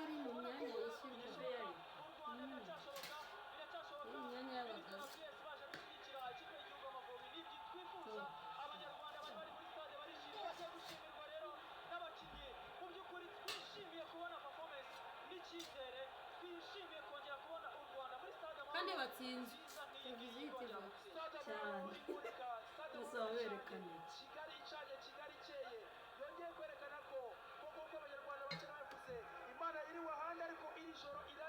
ari mu myanya yishyurwa. Mu Rwanda biracyashoboka, biracyashoboka. Mu myanya y'abagabo. Minisitiri wa baje gushyigikira ikipe y'igihugu Amavubi, nibyo twifuza. Abanyarwanda bari bari muri stade barishimye, bagiye gushimirwa rero n'abakinnyi. Mu by'ukuri twishimiye kubona performance n'icyizere, twishimiye kongera kubona u Rwanda muri Stade Amahoro Kandi batsinzwe. nziza nk'iyi. Televiziyo ihita ivuga. Stade Cyane. Amahoro imurika, Stade Gusa Amahoro werekana icanye, iki? Kigali icanye, Kigali ikeye, yongeye kwerekana ko koko uko Abanyarwanda bakera bavuze, Imana iri wahandi, ariko iri joro irari.